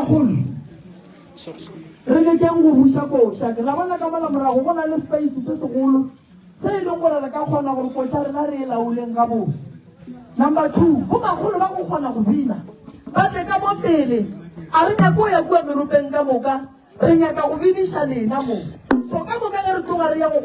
Bomakgolo, re lekeng go buša koša. Ke la bona ka mola morago go na le space se segolo se e leng gore re ka kgona gore koša rena re e laoleng gabotse. Number 2, bomakgolo ba go kgona go bina ba tle ka mo pele. A re nyake go ya kua meropeng ka moka, re nyaka go biniša lena mo. So ka moka ge re tloga re ya go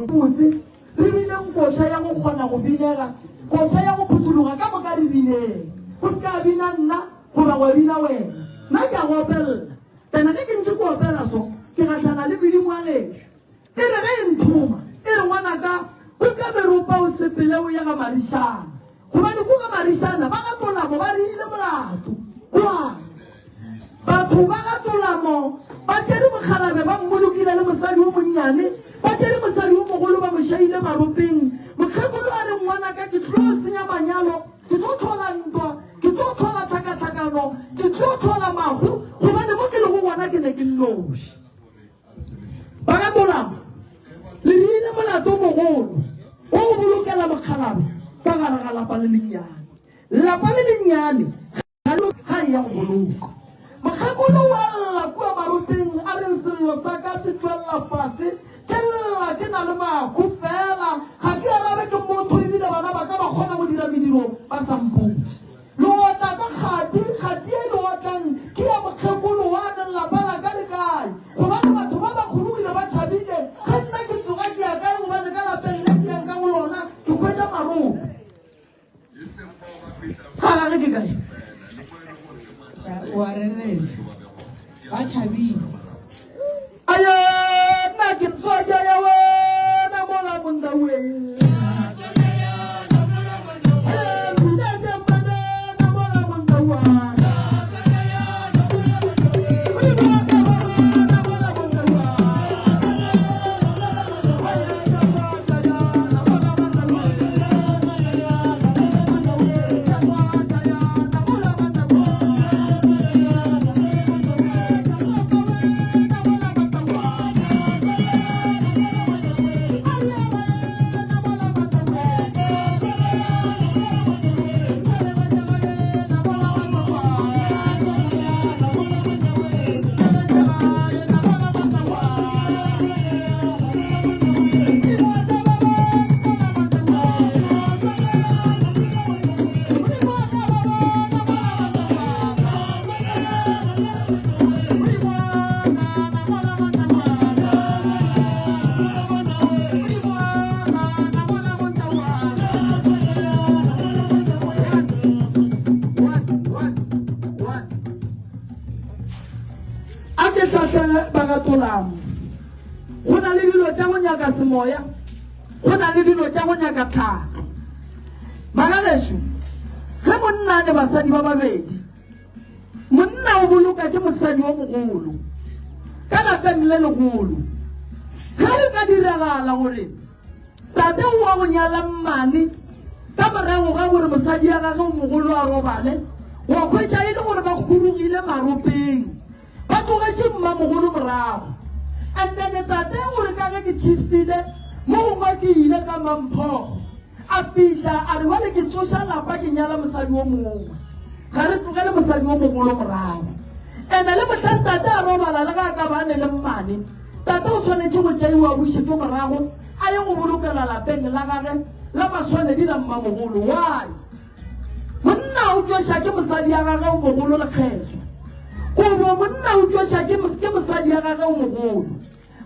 Botse, re bineng koša ya go kgona go binega, koša ya go phuthologa, ka moka re bineng. Go se ka bina nna goba gwa bina wena. Nna ke a go opelela. Ena ge ke ntše ke opela so, ke gahlana le medimo ya gešo. E re ge e nthoma, e re, Ngwanaka, kuka meropa o sepele o ye ga Marišana. Gobane kua Marišana ba ga Tolamo ba re ile molato. Kua batho ba ga Tolamo ba tšere mokgalabe ba mmolokile le mosadi o monnyane, ba tšere mosadi o mogolo ba mo šaile maropeng. Mokgekolo a re, Ngwanaka, ke tlo senya manyalo, ke tlo hlola ntwa, ke tlo hlola tlhakatlhakano, ke tlo hlola mahu, gobane mo ke lego gona ke ne ke nnoši. Ba ga Tolamo le diile molato o mogolo wa go bolokela mokgalabje ka gare ga lapa le lennyane. Lapa le lennyane ga le ga e ya go bolokwa. Mokgekolo wa lla kua maropeng a reng sello sa ka se tšwelela fase, ke lla ke na le mahu fela, ga ke arabe ke motho ebile bana ba ka ba kgona go dira mediro ba sa mpotše. Le otla ka kgati, kgati ye le otlang ke ya mokgekolo wa neng lapa la ka le kae? Gobane batho ba ba kgologile ba tšhabile, ge nna ke tsoga ke ya kae? Gobane ka lapeng le ke yang ka go lona ke hwetša marope. Ga gage ke kae? O a rereša. Ba tšhabile. Aye, nna ke tswaja ya wena mola mondawe. A ke hlahle bagatolamo. Go na le dilo tša go nyaka semoya, go na le dilo tša go nyaka tlhahlo. Bana gešo, ge monna a ne basadi ba babedi, Monna o boloka ke mosadi o mogolo ka lapeng le legolo. Ge go ka diragala gore tate o wa go nyala mmane ka morago ga gore mosadi ya gage o mogolo a robale, wa hwetša e le gore ba kgurugile maropeng, ba tlogetše mmamogolo morago. And then tate o re ka ge ke chiftile mo gongwe ke ile ka mamphogo. A fihla a re, Bjale ke tsoša lapa ke nyala mosadi o mongwe. Ga re tlogele mosadi o mogolo morago. Ene le mohlang tate a robala le ge a ka ba a ne le mmane, tate o swanetše go tšeiwa a bušetšwe morago a ye go bolokelwa lapeng la gage la maswanedi la mmamogolo. Why? Monna o tšoša ke mosadi ya gage o mogolo lekgeswa. Kobo monna o tšoša ke, ke mosadi ya gage o mogolo.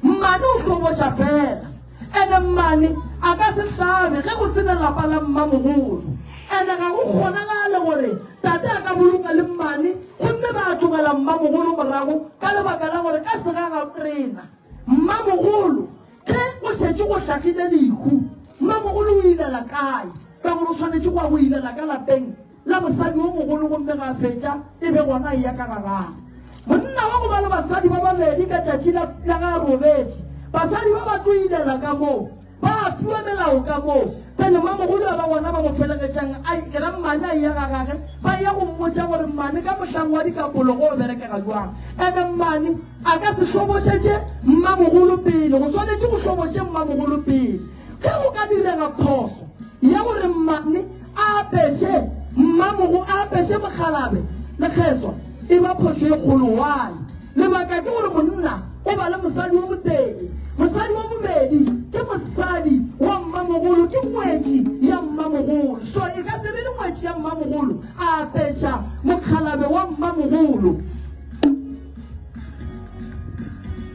Mmane o hloboša fela. Ene mmane a ka se hlabe ge go se na lapa la mmamogolo. Ene ga go kgonagale gore tate a ka boloka le mmane gomme ba tlogela mmamogolo morago ka lebaka la gore ka segaga rena mmamogolo ge go šetše go hlagile lehu mmamogolo o ilela kae ka gore o swanetše go ya go ilela ka lapeng la mosadi wo mogolo gomme ga a fetša e be gona a eya ka ga gagwe. Monna wa go ba le basadi ba babedi ka tšatši la la ge a robetše, basadi ba ba tlo ilela ka moo, ba fiwa melao ka moo. Pele mmamogolo a ba gona ba mo felegetšang a ke ra mmane a eya ga gage, ba eya go mmotša gore mmane ka mohlang wa dikapolo go berekega jwang. Ene mmane a ka se hlobošetše mmamogolo pele, go swanetše go hloboše mmamogolo pele. Ge go ka direga phoso ya gore mmane a apeše mmamogo, a apeše mokgalabe lekgeswa. E ba phošo e kgolo. Why? Lebaka ke gore monna o ba le mosadi wo motee. Mosadi wa bobedi ke mosadi wa mmamogolo, ke ngwetši ya mmamogolo. So e ka se be le ngwetši ya mmamogolo a apeša mokgalabe wa mmamogolo.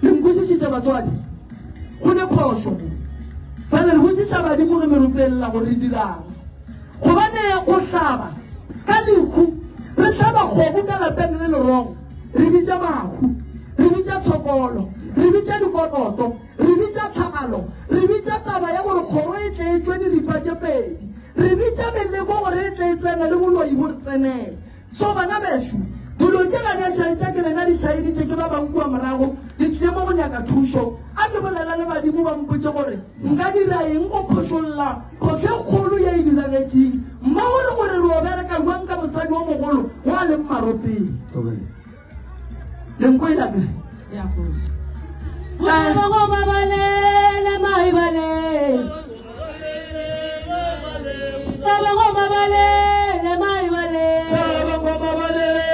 Le nkwešišitše batswadi? Go ne phošo mo. Bjale re botšiša badimo ge meropelela gore re dirang. Gobane go hlaba ka lehu, re hlaba kgomo ka lapeng le lerong, re bitša bahu, re bitša tshokolo, re bitša dikoloto, re bitša tlhalo, re bitša taba ya gore kgoro e tle e tšwe diripa tše pedi, re bitša meleko gore e tle e tsene le boloi bo re tsenele. So bana bešo, dilo tše ga di a šaetša ke lena, di šaeditše ke ba bang kua morago, ke tlile mo go nyaka thušo. A ke bolela le badimo ba mpotše gore nka dira eng go phošolla phošo e kgolo ye e diragetšeng mmogo le gore re o bereka bjang ka mosadi o mogolo wa a leng maropeng. Le nkwele akere? Ya kgoši. Go go babalele maibalele. Saba go babalele maibalele. Saba go babalele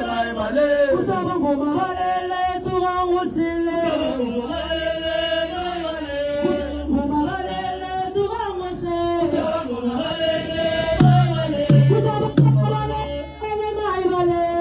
maibalele. Saba go babalele tsoga go sele. Go babalele tsoga go sele. Saba go babalele maibalele. Saba go babalele maibalele.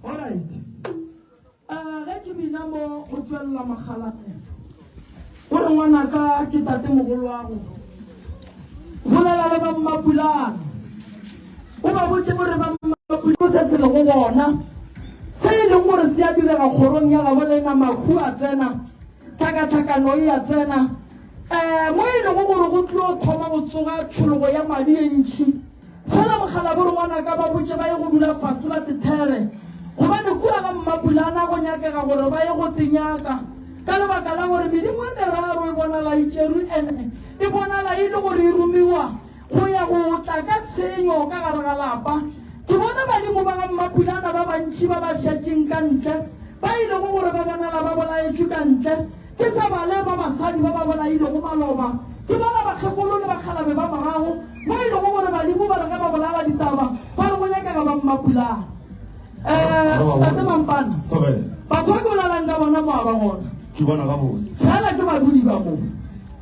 Alright. Uh, ge ke bina mo go tšwelela magalane o re ngwanaka ke tate mogolwago bolela le ba mmapulana o ba botše gore ba mmapulana se se lego gona se e leng gore se a direga kgorong ya gabo lena mahu a tsena tlhakatlhakano e a tsena um mo e lego gore go tlo thoma go tsoga tšhologo ya madi e ntšhi Fela mokgalabolo ngwanaka ba botše ba ye go dula fase ba tethere, gobane kua ga Mmapulana go nyakega gore ba ye go tenyaka, ka lebaka la gore medimo e meraro e bonala e tšerwe ene e bonala e le gore e romiwa go ya go tla ka tshenyo ka gare ga lapa. Ke bona badimo ba ga Mmapulana ba bantši ba ba šetšeng ka ntle, ba e lego gore ba bonala ba bolaetšwe ka ntle. Ke sa bale ba basadi ba ba bolailwego maloba, ke bala bakgekolo le bakgalabe ba morago, mo e lego gore badimo ba re ge ba bolala ditaba, ba re go nyakega ba Mmapulana. Um, Tate Mampana, batho ba ke bolelang ka bona mo a ba gona. Ke bona gabotse. Fela ke badudi ba mo.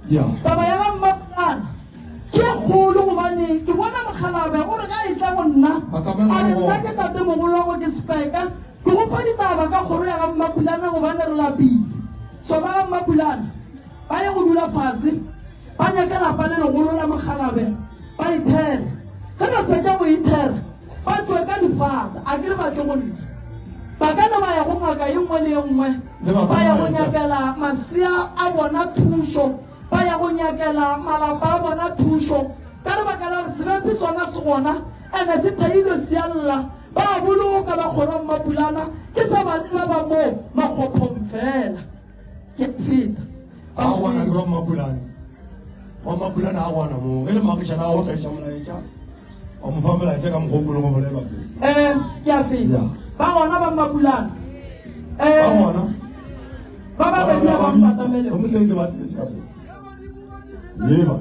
Ya. Taba ya ga Mmapulana ke e kgolo gobane ke bona mokgalabe o re ga e tla go nna, a re nna ke tate mogolo wa go ke Sepeka, Ke go fa ditaba ka kgoro ya ga Mmapulana gobane re lapile. So ba ga Mmapulana ba ye go dula fase ba nyake lapa le legolo la mokgalabe ba ithere. Ge ba fetša go ithera ba tšwe ka difata a ke re ba tle go nna. Ba ka no ba ya go ngaka ye nngwe le ye nngwe ba ya go nyakela masea a bona thušo, ba ya go nyakela malapa a bona thušo ka lebaka la gore sebepi sona se gona ene se theilwe se a lla. Ba a boloka ba kgora Mmapulana, ke sa banna ba mo makgophong fela. Ke a feta. A gona ke wa Mmapulane. Wa Mmapulane a gona mo. Ge le maagišana a go tla iša molaetša. Wa mo fa molaetša ka mokgwa o kwele go bolelwa ke. Eh, ke a feta. Ya. Ba gona ba Mmapulane. Eh, Ba gona. Ba babedi a ba mpatamele. Ba mo teng ke ba tsebise ka mo. Ye ba.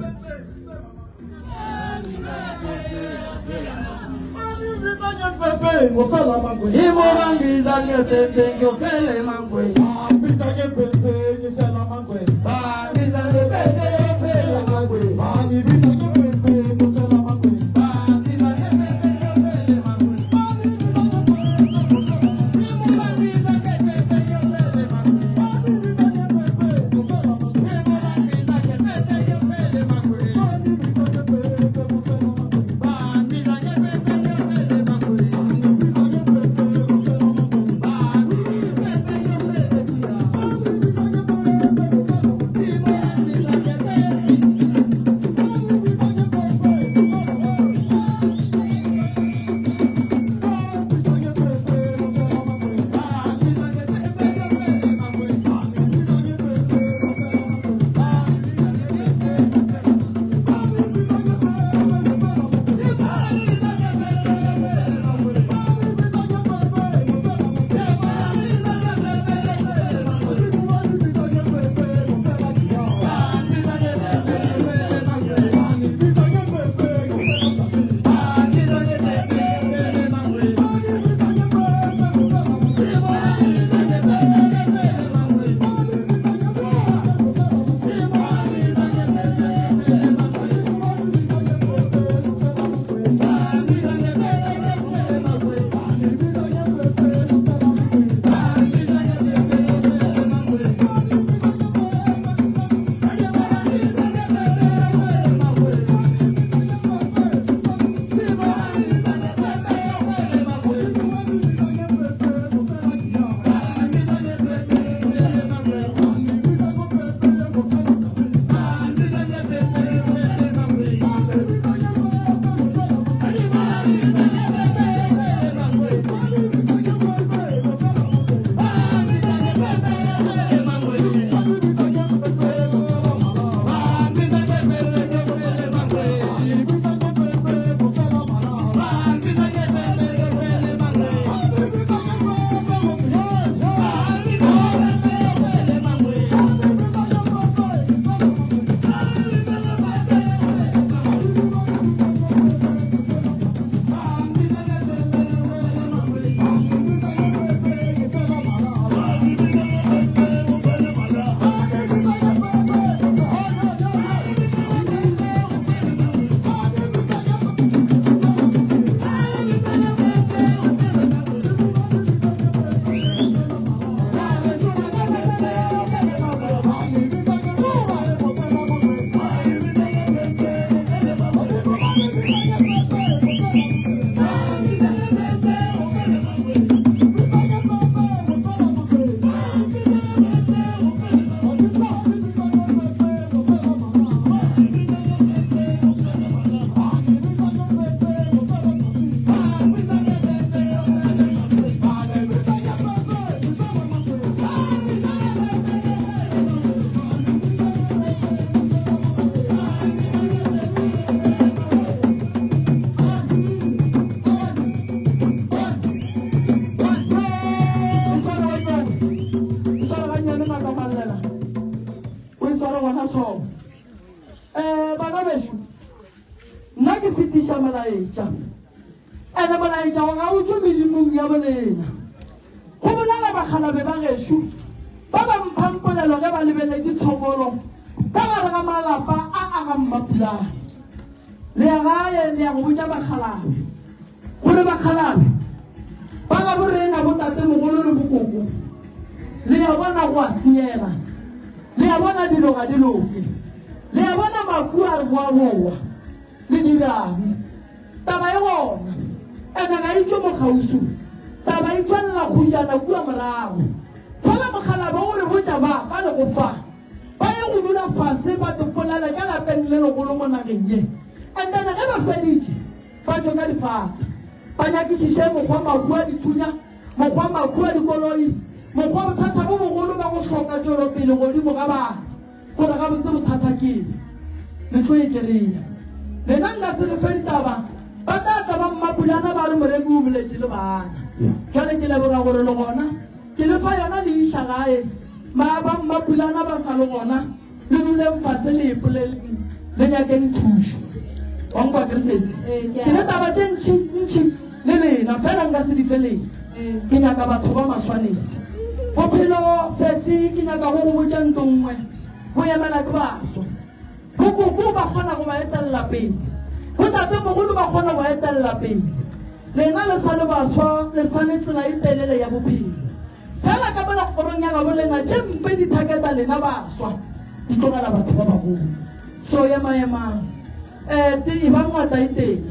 Bana bešo, nna ke fetiša molaetša. Ene molaetša wa ga o tšwe medimong ya bolena. Go bolela bakgalabe ba gešo ba ba mphang polelo ge ba lebeletše tshokolo ka gare ga malapa a a ga Mmapulane. Le ya gae le ya go botša bakgalabe gore bakgalabe ba ga borena botatemogolo le bokoko le ya bona go a senyega, le ya bona dilo ga di loke, le ya bona maku a re boaboa. Le dirang? Taba e gona, ene ga e tšwe mo kgauswi. Taba e tšwelela kgojana kua morago. Fela mokgalabje o re botša ba ba lego fa, ba ye go dula fase ba topolele ka lapeng le legolo mo nageng ye. And then ge ba feditše, ba tšwe ka difata, ba nyakišiše mokgwa mahu a dithunya, mokgwa mahu a dikoloi, mokgwa bothata bo bogolo ba go hloka tšwelopele godimo ga bana. Gore gabotse bothata ke eng? Le tlo e kereya. Lena nka se le fe ditaba, ba tla tla ba mmapulana ba re moreki o boletše le bana. Jwale ke leboga gore le gona ke le fa yona le iša gae. Ma ba mmapulana ba sa le gona, le duleng fase le ipoleleng, le nyakeng thušo. Wa nkwa ke re sesi? Ke le taba tše ntši ntši le lena, fela nka se di fe lena. Ke nyaka batho ba maswanedi. Bophelo, sesi, ke nyaka go go botša nto nngwe, bo emela ke baswa. Bokoko ba kgona go ba etelela pele. Botatemogolo ba kgona go etelela pele. Lena le sa le baswa, le sa le tsela e telele ya bophelo. Fela ka mola kgorong ya gabo lena, tše mpe di thaketa lena baswa, di tlogela batho ba bagolo. So ema-emang. Eh, te, e ba ngata e teng.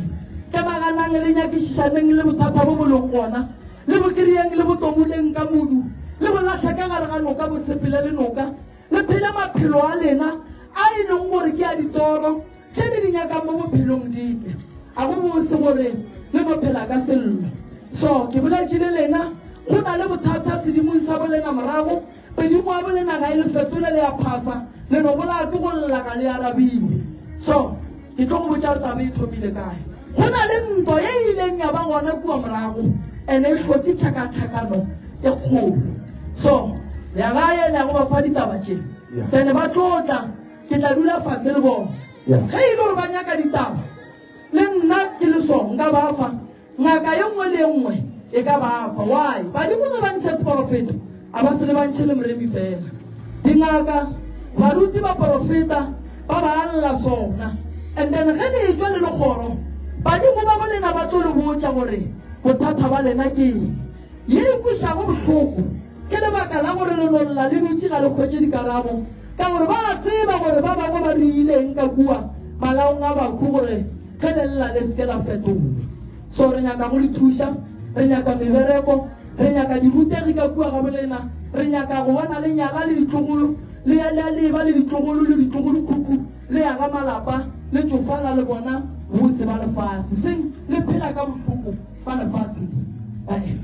Tlebaganang le nyakišišaneng le bothata bo bo leng gona, le bo kry-eng le bo tomoleng ka modu, le bo lahle ka gare ga noka, bo sepele le noka, le phele maphelo a lena a e leng gore ke a ditoro tše le di nyakang mo bophelong di tle. A go bose gore le no phela ka sello. So, ke boletše le lena, go na le bothata sedimong sa bolena morago, Medimo wa bolena ga e le fetole le a phasa, le no bolaya ke go lla ga le arabiwe. So, ke tlo go botša gore taba e thomile kae. Go na le ntwa ye e ileng ya ba gona kua morago, ene e hlotše tlhakatlhakano e kgolo. So, le ya gae le ya go ba fa ditaba tše. Then ba tlo tla, ke tla dula fase le bona. Ge e le gore ba nyaka ditaba, le nna ke le so nka ba fa. Ngaka ye nngwe le ye nngwe e ka ba fa. Why? Badimo ge ba ntšha seporofeto, a ba se lebantšhe le moremi fela. Dingaka, baruti, baporofeta, ba ba alla sona. And then ge le etšwa le le kgoro, badimo ba bolena ba tlo le botša gore bothata ba lena ke eng. Ye e kwešago bohloko ke lebaka la gore le no lla le dutše ga le hwetše dikarabo, ka gore ba a tseba gore ba bangwe ba dirile eng ka kua malaong a bahu gore Ge le lla le se ke la fetoga. So re nyaka go le thuša, re nyaka mebereko, re nyaka dirutegi ka kua ga bolena, re nyaka go bona le nyala le ditlogolo, le ya le le eba le ditlogolo le ditlogolokhukhu, le aga malapa, le tšofala le bona bose ba lefase, seng le phela ka bohloko ba lefase le. Ae.